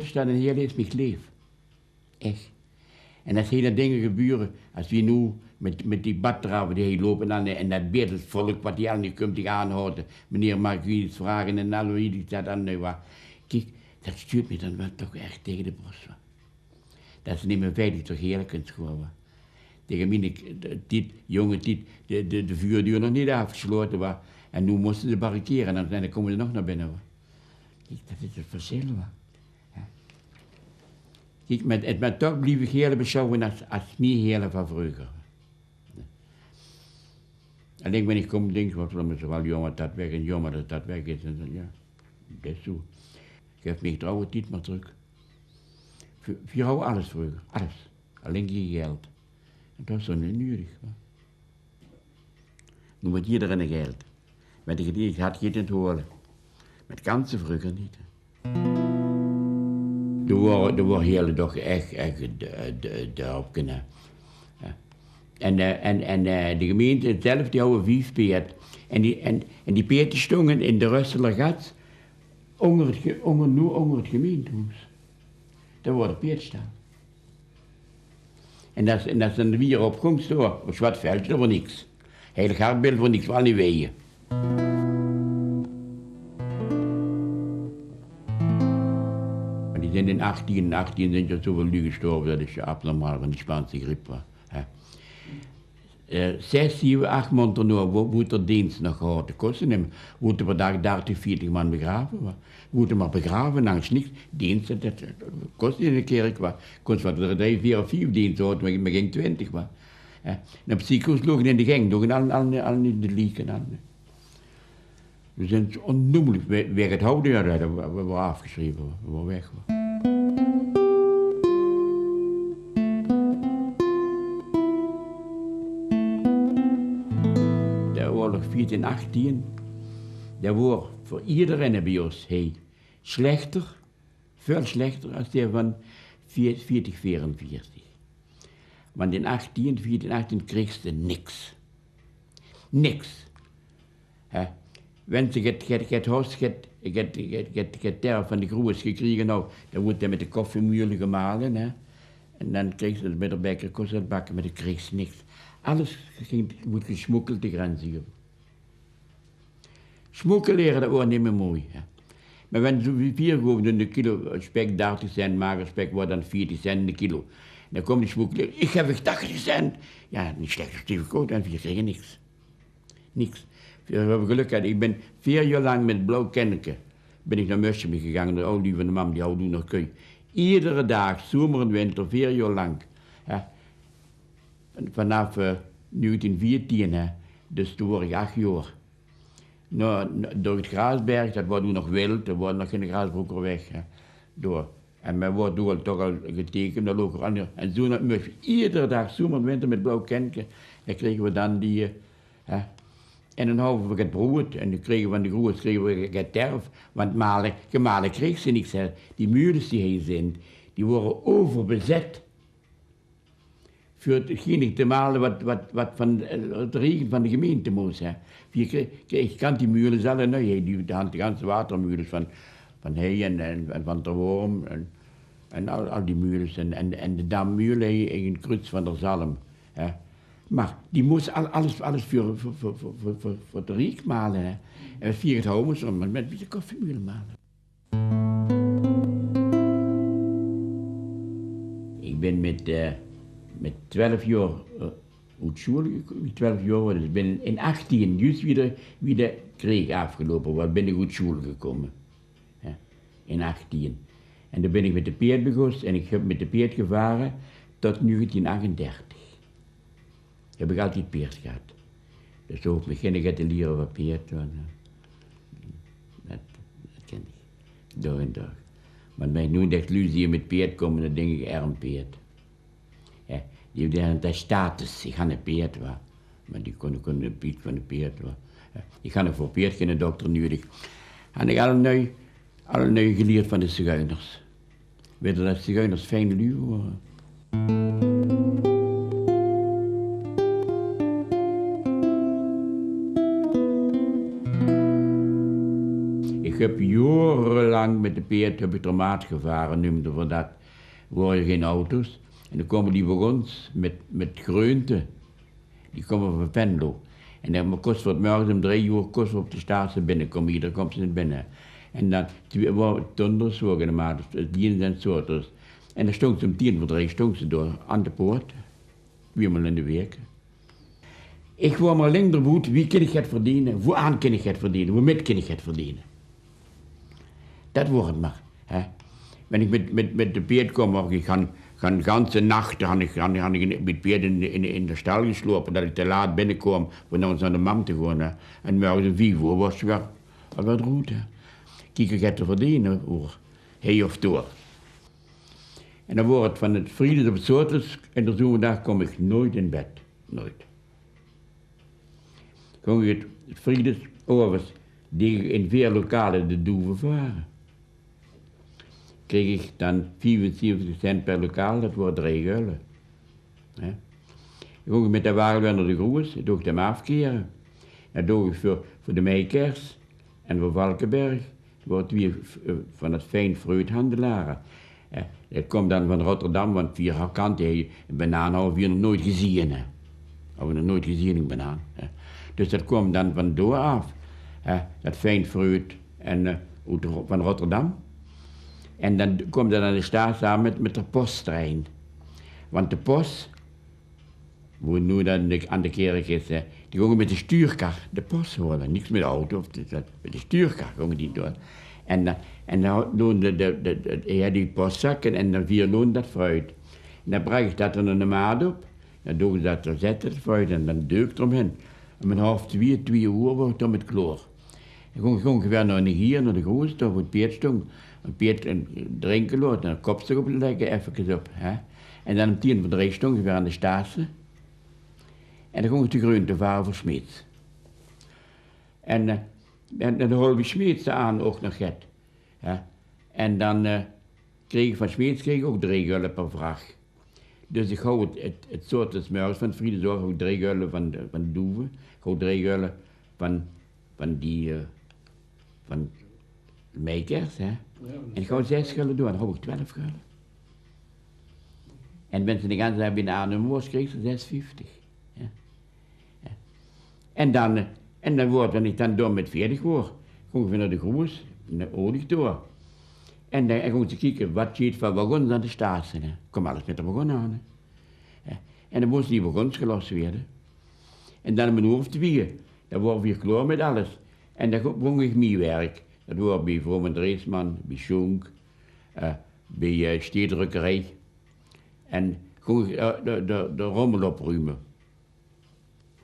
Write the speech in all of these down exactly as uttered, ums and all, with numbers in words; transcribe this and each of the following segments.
Sjteit 'n hieël leef mich leef. Ech. En es hie dat dinger gebäöre, es wie noe mit, mit die baddrave die hie loupe en, en dat beeld volk wat hie al neet kump dich aanhaoje, meneer, maag ich uch get vraoge en al wie die dat aan, eh, wa. Kiek, dat sjtuurt mich dan waal toch ech taenge de bors, wa. Dat is neet mieë veilig door Heële kóns goa, wa. Taenge miene tied, jónge tied, de, de, de vuurdeur nog neet aafgesjlaote, wa. En noe móste ze barrikere en dan, dan kómme ze nog nao binne, wa. Kiek, dat is 't versjil, wa. Jao. Kiek, mer, mer toch blief ich Heële besjouwe es, es mie Heële van vreuger. Allein wen ich kóm, dink ich, wat, wat is waal jaomer dat dat weg en jaomer dat dat weg is. En dan, jao, dat is zoe. Gaef mich d'r aw tied mer trök. Veer, veer houwe alles vreuger, alles. Allein gee geld. En dat is zoe neet nuuedig, hè. Noe mót ederein geld. Wen ich 't neet had, geit 't haole. Mer dat kóns se vreuger neet, hè. D'r woar, d'r woar Heële toch ech, ech de, de, de hupke, hè. Jao. En, eh, en, en, eh, de gemeinte zelf, die houwe vief peerd. En die, en, en die peerd die sjtónge in de Rösselergats, ónger 't ge-, ónger, noe ónger 't gemeintehoes. Dao woar de peerdsjtal. En es, en es dan de wiejer opgóng, zoe, op zwart veldje, dao woar niks. Heilig Hartbeeld woar niks, waal neet weje. Mer die zint in achtien, in achtien zint d'r zoeväöl luuj gesjtorve, dat is abnormaal van die Sjpaanse griep, wa. Hè. Eh, zes, zeve, ach maond d'rnao wo-, woort d'r deens nog gehad. Dat kosde neet mieë. Woorte per daag dartig, veertig man begrave, wa. Woorte mer begrave, angers niks. Deens, dat, dat kosde in de kèrk, wa. Kóns waal drie, veer of vief deens haoje, mer, mer gein twintig, wa. Hè. En op 't ziekenhoes loge in de geng, loge al, al, al de lieke al. Veer zint ónnoemelik, wae, wae 't houwde, jao, dat, dat, dat woar aafgesjreve, woar weg, woar. De oorlog veertien achtien, dat woar veur ederein bie ós hie sjlechter, väöl sjlechter es dae van veer-, veertig veerenveertig. Want in achtien, veertien achtien kreegs se niks. Niks. Hè? Wens se get, get, get hos, get, get, get, get, get derf van de groeërs gekriege hauw, dan woort det mit de koffiemeule gemale, hè. En dan kreegs se 't mit de bekker, kós se 't bakke, mer dan kreegs se niks. Alles ging, woort gesmokkeld de grens euver. Smokkelere, det woar nimmer mooi, hè. Mer wen zoe wie veer goon, dan de kilo spek dartig cent, mager spek woar dan veertig cent de kilo. Dan kump die smokkelere: "Ich gaef uch tachtig cent." Jao, neet slech, Steve Koot, en veer krege niks. Niks. Veer höbbe gelök gehad. Ich bin veer jaor lang mit blauw kenneke bin ich nao Mörsebeek gegange, de aw luuj van de mam, die hawwe toen nog keu. Iedere daag, zomer en winter, veer jaor lang. Hè. Van, vanaaf, eh, negentien veertien, hè. Dus toen woar ich ach jaor. Noe, noe, door 't Graasberg, det woar toen nog wild, d'r woar nog geine Graasbroekerweg, hè. Door. En me woar toen toch al getekend, det loog er aan. En zoe nao Mörsebeek, iedere daag, zomer en winter, mit blauw kenneke, dan krege we dan die, eh, hè. En dan hawwe we get broeëd, en dan krege we van de groeërs, krege we get derf, want male, gemale kreegs se niks, hè. Die meules die hie zint, die woare euverbezet. Veur 't genie te male wat, wat, wat van, eh, 't rieke van de gemeinte mós, hè. Veer kre-, kre-, ich kan die meules alle, noe, hie, die, die han de ganse watermeules van, van hie en, en, en van Terworm en, en al, al die meules en, en, en de dammeule hie in Kruts van der Zalm, hè. Mer die mós al, alles, alles veur, veur, veur 't riek male, hè. En veer 't houwe mós, mer mit, mit de koffiemeule male. Ich bin mit, eh, mit twelf jaor, eh, oet sjoel geko-, mit twelf jaor, dus bin in achtien, juus wie de, wie de kreeg aafgeloupe woar, bin ich oet sjoel gekómme. Jao, in achtien. En doe bin ich mit de peerd begós en ich höb mit de peerd gevare tot negentien achtendertig. Höb ich altied peerd gehad. Dus dao hoof mich geine get te liere van peerd, want, eh, det, det kin ich. Door en door. Want wen noe de luuj die mit peerd kómme, dan dink ich: erm peerd. Jao, die, die han de status, ich han e peerd, wa. Mer die kónne, kónne de piet van e peerd, wa. Jao, ich han nog veur peerd geine dokter nudig. Han ich al nui, al nui gelierd van de zigeuners. Wete det zigeuners fijn luuj wore. Ich Ich höb jaorelang mit de peerd höb ich door Maart gevare, neumde v'r dat. Waore gein auto's. En dan kome die wagons mit, mit greunte. Die kome van Venlo. En dan kós v'r 's mörges um drei oer kós v'r op de statie binnekómme. Hie kóms se neet binne. En dan, twie, waore dónders, waore in de Maart, dus die en zoeëters. En dan stóngs se um tien veur drei stóngs se door aan de poort. Twiemaol in de waek. Ich waor mer allein d'rboet, wie kin ich 't verdeene? Woaan kin ich 't verdeene? Woomit kin ich 't verdeene? Dat waor 't mer, hè. Wen ich mit, mit, mit de peerd kóm, och, ich han, han ganse nachte han ich, han, han ich mit peerd in, in, in de stal gesjlaope, dat ich te laat binnekóm veur nao, nao de mam te gaon, hè. En mörges um vief oer waors se weer, al weer d'roet, hè. Kiek, ich höb te verdeene, oer, hie of door. En dan waor 't van 't vriedes op 't zaoterdes en de zóndig kóm ich noeats in bed. Noeats. Góng ich 't vriedes aoves, deeg ich in veer lokale de Doeve vare. Kreeg ich dan viefenzeventig cent per lokaal, dat waore drei gölde. Hè? Dan góng ich mit de wage weer nao de Groes, doog ich 'm aafkere. Dan doog ich veur, veur de Meikers en veur Valkeberg, waore twie, eh, van 't fijn fruithandelare. Eh, det kóm dan van Rotterdam, want veer kante, hè, ein banaan hawwe veer nog noeats gezeen, hè. Hawwe veer nog noeats gezeen, ein banaan, hè. Dus det kóm dan van dao aaf, hè, det fijn fruit en, eh, oet Ro-, van Rotterdam. En dan kóm det aan de statie aan mit, mit de postrein. Want de pos, wo noe dan de, aan de kerk is, hè, die gónge mit de stuurkar de pos haole. Niks mit de auto of dit, dat. Mit de stuurkar gónge die door. En, eh, en dan doon de, de, de, de, ja, die poszakke en dan veer loon dat fruit. En dan brach ich dat dan aan de maat op. Dan doog ich dat, dan zette 't fruit en dan deuk d'romhin. En um haaf twie, twie oer waor ich dan mit klaor. Dan góng, góng ich weer nao de gier, nao de Groes, dao wo 't peerd stóng. 't Peerd, eh, drinke laote en 'n kopstok op lègke, effekes op, hè. En dan um tien veur drei stóng ich weer aan de statie. En dan góng ich de greunte vare veur Smeets. En, eh, en, en dan haolde ich Smeets aan ouch nog get, hè. En dan, eh, kreeg ich van Smeets kreeg ich ouch drei gölde per vrach. Dus ich haw 't, 't, 't zaoterdes 's mörges van 't vriedes aof haw ich drei gölde van de, van de Doeve. Ich haw drei gölde van, van die, eh, van de Meikers, hè. Ja, en ich haw zès gölde door, dan haw ich twelf gölde. En wen se de ganse daag binne aannumme waors, kreeg se zès vieftig. Ja. Ja. En dan, eh, en dan waor 't, wen ich dan dao mit veerdig waor, góng ich weer nao de Groes, nao Odigtoor. En dan, en góng ich kieke, wat jeet veur wagons aan de statie, hè. Kóm alles mit de wagon aan, hè. Ja. En dan móste die wagons gelos waere. En dan um ein oer of twieë, dan waore veer klaor mit alles. En dan go-, góng ich mie werk. Dat waor bie Vroom en Dreesman, bie Sjoenk, eh, bie, eh, Steedrökkerij. En góng ich, eh, de, de, de rommel oprume.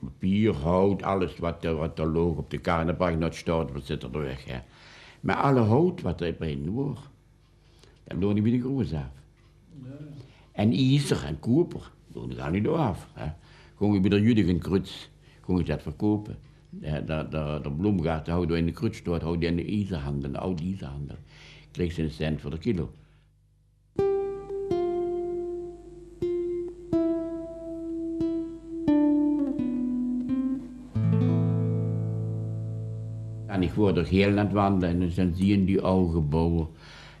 Papier, hout, alles wat, eh, wat d'r loog op de kar. En dat brach ich nao 't sjtaot, wat zit d'r weg, hè. Mer alle hout wat d'r in waor, dat loon ich bie de Groes aaf. Ja. En iezer en koper, loon ich allemaol aaf, hè. Góng ich bie d'r Judith in Krötz, góng ich dat verkoupe. De, de, de, de Bloemgaard, dae haw dao in de Krötz sjtaot, haw dae eine iezerhandel, eine aw iezerhandel. Kreeg se eine cent veur de kilo. En ich waor door Heële aan 't wandele en dan zeen die aw gebouwe,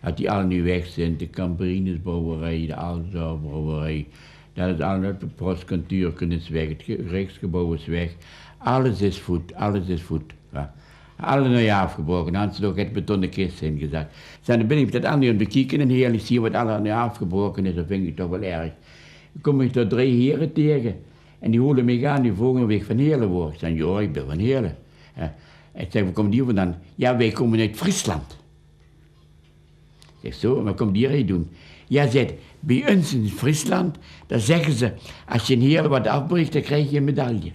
dat die allemaol weg zeen. De Cambrines brouwerij, de Alzhauer brouwerij, dat is allemaol, 't postkantuurke is weg, 't ge-, Rijksgebouw is weg. Alles is voet, alles is voet. Ja. Allemaol aafgebraoke. Dan han ze nog get betonne kiste ingezat. Zeen, dan bin ich dat allemaol aan 't bekieke in Heële, ich zeen wat allemaol aafgebraoke is, dat vinj ich toch waal erg. Kóm ich dao drei here taenge en die hole mich aan, die vroge of ich van Heële waor. Ich zeen: "Jao, ich bin van Heële." Ja. Ich zeen: "Wo kómde geer vandaan?" "Jao, veer kómme oet Friesland." Zèk ich: "Zo, en wat kómde geer hie doon?" "Jao," zaet 'r, "bie ós in Friesland, dao zègke ze, es se in Heële wat aafbreeks, dan kriegs se ein medaille."